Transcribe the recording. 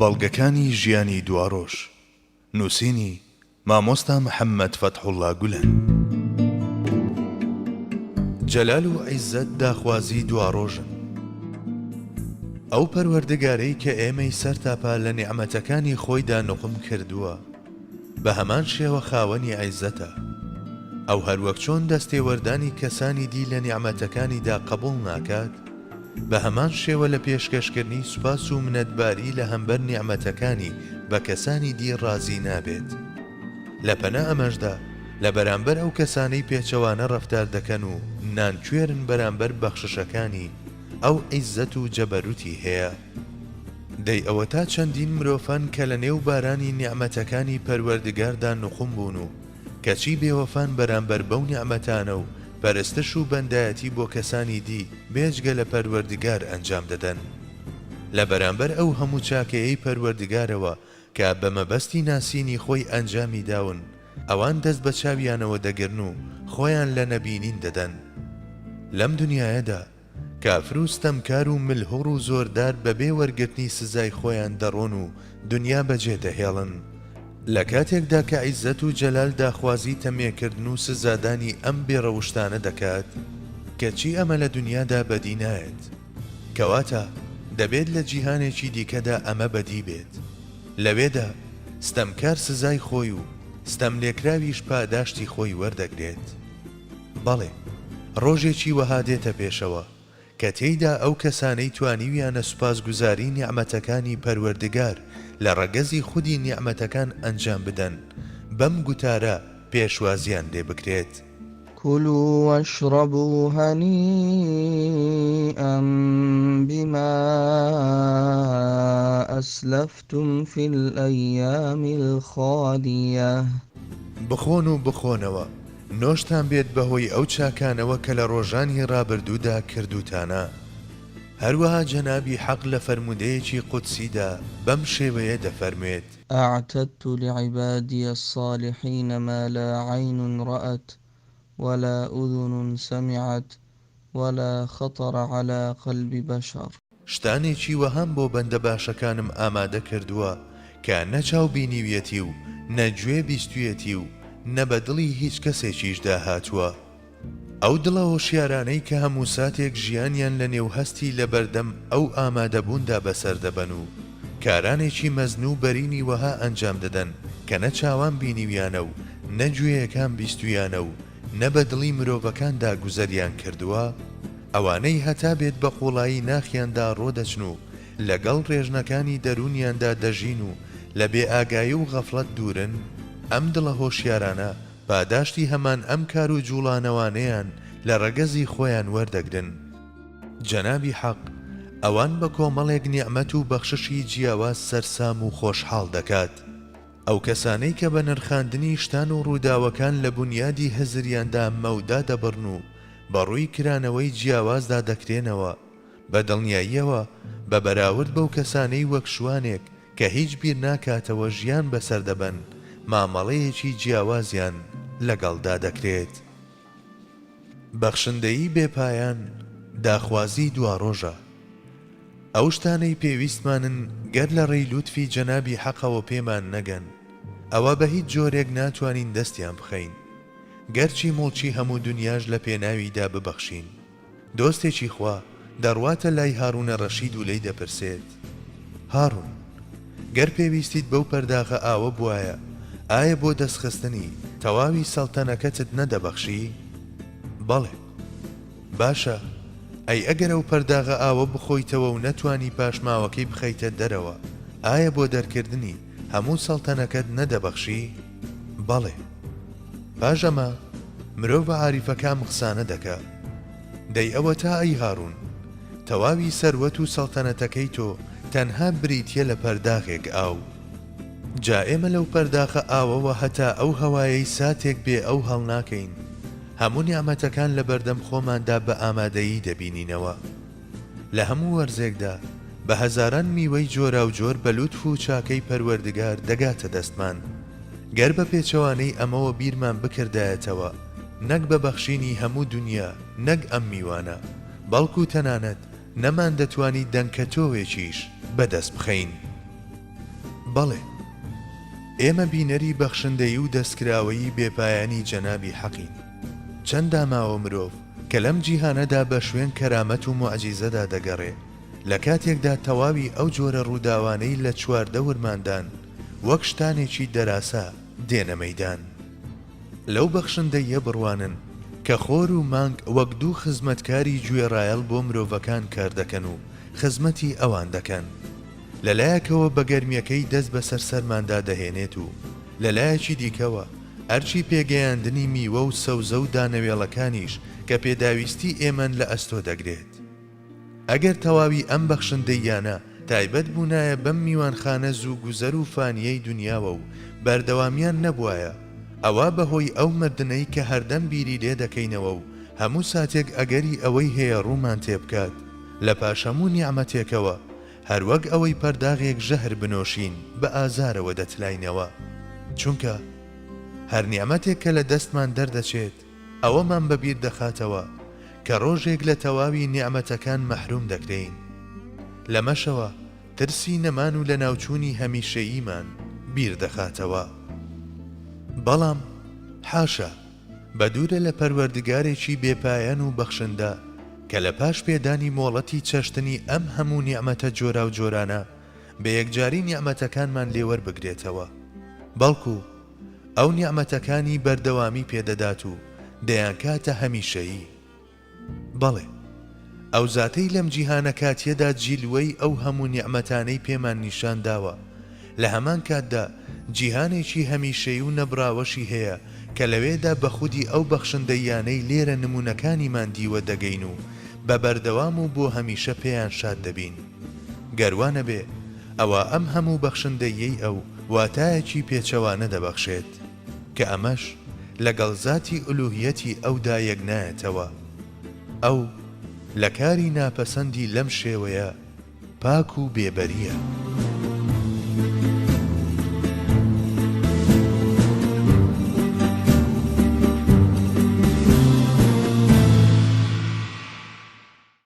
بەڵگەکانی ژیانی دواڕۆژ نووسینی، مامۆستا محەممەد فەتحوڵڵا گولەن. جەلال و عیززەت داخوازی دواڕۆژن. ئەو پەروەردگارەی کە ئێمەی سەرتاپا لە نیعمەتەکانی خۆیدا نوقم کردووە، بە هەمان شێوە خاوەنی عیززەتە. ئەو هەروەک چۆن دەستێوەردانی کەسانی دی لە نیعمەتەکانیدا قەبووڵ ناکات، بە هەمان شێوە لە پێشکەشکردنی سوپاس و منەتباری لە هەمبەر نیعمەتەکانی بە کەسانی دی ڕازی نابێت. لە پەنا ئەمەشدا لە بەرامبەر ئەو کەسانەی پێچەوانە ڕەفتار دەکەن و نانکوێرن بەرامبەر بەخششەکانی، ئەو عیززەت و جەبەروتی هەیە. دەی ئەوەتا چەندین مرۆڤ هەن کە لە نێو بارانی نیعمەتەکانی پەروەردگاردا نوقم بوون و کەچی بێوەفان بەرامبەر بەو نیعمەتانە و پەرستش و بەندایەتی بۆ کەسانی دی بێجگە لە پەروەردگار ئەنجام دەدەن. لە بەرامبەر ئەو هەموو چاکەیەی پەروەردگارەوە کە بە مەبەستی ناسینی خۆی ئەنجامی داون، ئەوان دەست بە چاویانەوە دەگرن و خۆیان لە نەبینین دەدەن. لەم دنیایەدا کافر و ستەمکار و ملهوڕ و زۆردار بەبێ وەرگرتنی سزای خۆیان دەڕۆن و دنیا بەجێ دەهێڵن. لە کاتێکدا کە عیزەت و جەلال داخوازی تەمێکردن و سزادانی ئەم بێ ڕەوشتانە دەکات، کەچی ئەمە لە دنیادا بەدی نایەت. کەواتە دەبێت لە جیهانێکی دیکەدا ئەمە بەدی بێت. لەوێدا ستەمکار سزای خۆی و ستەملێکراویش پاداشتی خۆی وەردەگرێت. بەڵێ، ڕۆژێکی وەها دێتە پێشەوە کە تێیدا ئەو کەسانەی توانیویانە سوپاسگوزاری نیعمەتەکانی پەروەردگار لە ڕەگەزی خودی نیعمەتەکان ئەنجام بدەن، بەم گوتارە پێشوازیان لێ بکرێت. كلوا واشربوا هنيئا بما أسلفتم في الأيام الخالية. بخۆن و بخۆنەوە، نۆشتان بێت بەهۆی ئەو چاکانەوە کە لە ڕۆژانی ڕابردوودا کردووتانە. هەروەها جەنابی حەق لە فەرموودەیەکی قودسیدا بەم شێوەیە دەفەرموێت. اعتدت لعبادی الصالحین ما لا عین رأت ولا اذن سمعت ولا خطر علی قلب بشر. شتانێکی وەهام بۆ بەندە باشەکانم ئامادە کردووە کە نە چاو بینیویەتی و نە گوێ بیستویەتی و نە بە دڵی هیچ کەسێکیشدا هاتووە. ئەو دڵە هۆشیارانەی کە هەموو ساتێک ژیانیان لە نێو هەستی لە بەردەم ئەو ئامادەبووندا بەسەر دەبەن و کارانێکی مەزن و بەرینی وەها ئەنجام دەدەن کە نە چاوان بینیویانە و نە گوێیەکان بیستویانە و نە بە دڵی مرۆڤەکاندا گوزەریان کردووە، ئەوانەی هەتا بێت بە قووڵایی ناخیاندا ڕۆدەچن و لەگەڵ ڕێژنەکانی دەروونیاندا دەژین و لە بێئاگایی و غەفڵەت دوورن، ئەم دڵە هۆشیارانە پاداشتی هەمان ئەم کار و جووڵانەوانەیان لە ڕەگەزی خۆیان وەردەگرن. جەنابی حەق ئەوان بە کۆمەڵێک نیعمەت و بەخششی جیاواز سەرسام و خۆشحاڵ دەکات. ئەو کەسانەی کە بە نرخاندنی شتان و ڕووداوەکان لە بونیادی هزریاندا مەودا دەبڕن و بە ڕووی کرانەوەی جیاوازدا دەکرێنەوە، بە دڵنیاییەوە بە بەراورد بەو کەسانەی وەک شوانێک کە هیچ بیر ناکاتەوە ژیان بەسەر دەبەن، مامەڵەیەکی جیاوازیان لەگەڵدا دەکرێت. بەخشندەیی بێ پایان داخوازی دواڕۆژە. ئەو شتانەی پێویستمانن گەر لە ڕێی لوتفی جەنابی حەقەوە پێمان نەگەن، ئەوا بە هیچ جۆرێک ناتوانین دەستیان بخەین، گەرچی موڵکی هەموو دونیاش لە پێناویدا ببەخشین. دۆستێکی خوا دەڕواتە لای هاڕونە ڕەشید و لێی دەپرسێت، هاڕون، گەر پێویستیت بەو پەرداخە ئاوە بوایە، ئایا بۆ دەستخستنی، تەواوی سەڵتەنەکەتت نەدەبەخشی؟ بەڵێ. باشە، ئەی ئەگەر ئەو پەرداغە ئاوە بخۆیتەوە و نەتوانی پاشماوەکەی بخەیتە دەرەوە، ئایا بۆ دەرکردنی، هەموو سەڵتەنەکەت نەدەبەخشی؟ بەڵێ. پاش ئەمە، مرۆڤە عاریفەکە ئەم قسانە دەکا. دەی ئەوەتا ئەی هاڕون، تەواوی سەروەت و سەڵتەنەتەکەی تۆ تەنها بریتییە لە پەرداغێک ئاو. جا ئێمە لەو پەرداخە ئاوەوە هەتا ئەو هەوایەی ساتێک بێ ئەو هەڵناکەین، هەموو نیعمەتەکان لەبەردەم خۆماندا بە ئامادەیی دەبینینەوە. لە هەموو وەرزێکدا بە هەزاران میوەی جۆراوجۆر بە لوتف و چاکەی پەروەردگار دەگاتە دەستمان. گەر بە پێچەوانەی ئەمەوە بیرمان بکردایەتەوە، نەک بە بەخشینی هەموو دونیا نەک ئەم میوانە، بەڵکو تەنانەت نەماندەتوانی دەنکە تۆوێکیش بەدەست بخەین. بەڵێ، ئێمە بینەری بەخشندەیی و دەستکراوەیی بێپایانی جەنابی حەقین. چەند داماوە مرۆڤ کە لەم جیهانەدا بە شوێن کەرامەت و موعجیزەدا دەگەڕێ، لە کاتێکدا تەواوی ئەو جۆرە ڕووداوانەی لە چواردەورماندان وەک شتانێکی دەراسا دێنە مەیدان. لەو بەخشندەییە بڕوانن کە خۆر و مانگ وەک دوو خزمەتکاری گوێڕایەڵ بۆ مرۆڤەکان کار دەکەن و خزمەتی ئەوان دەکەن. لە لایەکەوە بە گەرمییەکەی دەست بەسەر سەرماندا دەهێنێت و لە لایەکی دیکەوە ئەرکی پێگەیاندنی میوە و سەوزە و دانەوێڵەکانیش کە پێداویستی ئێمەن لە ئەستۆ دەگرێت. ئەگەر تەواوی ئەم بەخشندەییانە تایبەت بوونایە بەم میوانخانە زوو گوزەر و فانییەی دونیاوە و بەردەوامیان نەبوایە، ئەوا بە هۆی ئەو مردنەی کە هەردەم بیری لێ دەکەینەوە و هەموو ساتێک ئەگەری ئەوەی هەیە ڕوومان تێبکات لە پاش هەموو نیعمەتێکەوە هەر وەک ئەوەی پەرداغێک ژەهر بنۆشین بە ئازارەوە دەتلاینەوە چونکە هەر نیعمەتێک کە لە دەستمان دەردەچێت ئەوەمان بە بیر دەخاتەوە کە ڕۆژێک لە تەواوی نیعمەتەکان مەحروم دەکرێین. لەمەشەوە ترسی نەمان و لەناوچوونی هەمیشەییمان بیر دەخاتەوە. بەڵام حاشا بە دوورە لە پەروەردگارێکی بێ پایان و بەخشندە کە لە پاش پێدانی مۆڵەتی چەشتنی ئەم هەموو نیعمەتە جۆراوجۆرانە بە یەکجاری نیعمەتەکانمان لێ وەربگرێتەوە بەڵکو ئەو نیعمەتەکانی بەردەوامی پێدەدات و دەیانکاتە هەمیشەیی. بەڵێ، ئەو زاتەی لەم جیهانە کاتییەدا جیلوەی ئەو هەموو نیعمەتانەی پێمان نیشان داوە، لە هەمان کاتدا جیهانێکی هەمیشەیی و نەبڕاوەشی هەیە کە لەوێدا بە خودی ئەو بەخشندەییانەی لێرە نموونەکانیمان دیوە دەگەین و بە بەردەوام و بۆ هەمیشە پێیان شاد دەبین. گەر وا نەبێ، ئەوا ئەم هەموو بەخشندەییەی ئەو واتایەکی پێچەوانە دەبەخشێت، کە ئەمەش لەگەڵ زاتی ئولوهیەتی ئەودا یەکنایەتەوە. ئەو لە کاری ناپەسەندی لەم شێوەیە پاک و بێبەرییە.